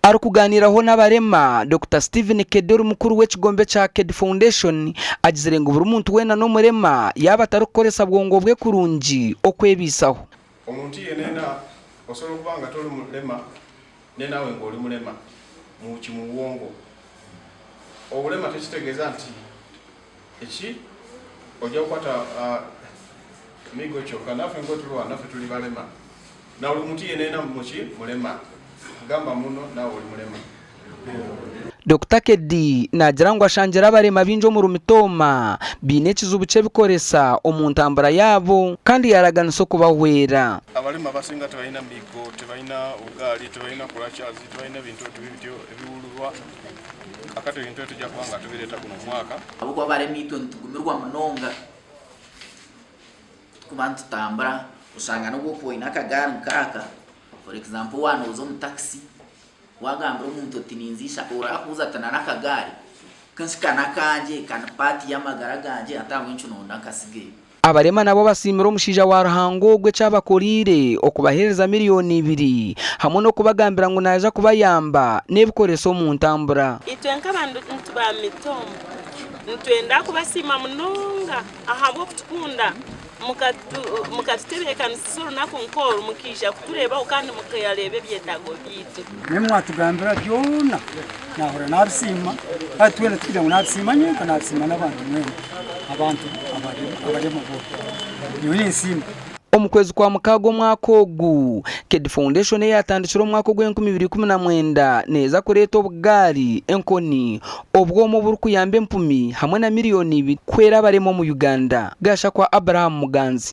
Arikugaaniiraho n'abarema, Dokita Stephen Keddy ori mukuru w'ekigombe kya Keddy Foundation agizire ngu buri muntu weena n'omurema yaaba atarikukoresa bwongo bwe kurungi okwebaisaho. Omuntu yenena osobola okuba nga toli mulema naye naawe nga oli mulema mu bwongo. Obulema tekitegeeza nti eki ojja kukwata migo kyokka naffe nga tuli wano naffe tuli balema na buli muntu yenena muki mulema gamba muno naawe oli mulema. Dokita Keddy naagira ngu ashangire abarema baingi omuri Mitooma baine ekizibu ky'ebikoresa omu ntambura yaabo kandi yaaraganisa okubahwera. Abarema abasinga tibalina migo, tibalina obugaari, tibalina kuracaazi, tibalina bintu bityo ebiwulirwa. Kakati ebintu ebi tujja kuba nga tubireeta guno omwaka. Ahabw'okuba abarema itwe nitugumirwa munonga kutukuba nitutambura oshanga n'obu okuba oine akagaari nkaaka for example waaba nooza omu takisi Wagambira omuntu oti ninza ishaka orakubuuza ati nana akagaari kenshi ka nakangye ka ni part y'amagara gangye hati ahabw'enki noyenda nkasigeyo. Abarema nabo basiimire omushaija wa Ruhanga ogu eki abakoreire okubaheereza miriyoni ibiri hamwe n'okubagambira ngu naija kubayamba n'ebikoreso omu ntambura. Itwe nk'abantu ba Mitooma nitwenda kubasiima munonga ahabw'okutukunda Mukatutebeekanisiza orunaku nk'oru, mukaija kutureebaho kandi mukareeba ebyetaago byaitu. Naimwe mwatugambira byona, naahurira naabisiima, kandi twena tikugira ngu naabisiima nyenka, naabisiima n'abantu mwena, abantu abarema boona. Nyowe ninsiima. Omu kwezi kwa mukaaga omwaka ogu, Keddy Foundation eyatandikire omu mwaka ogw'enkumi ibiri ikumi na mwenda neeza kureeta obugaari, enkoni, obwoma oburikuyamba empumi hamwe na miriyoni ibiri kuhwera abarema omu Uganda. Gashakwa Abraham Muganzi.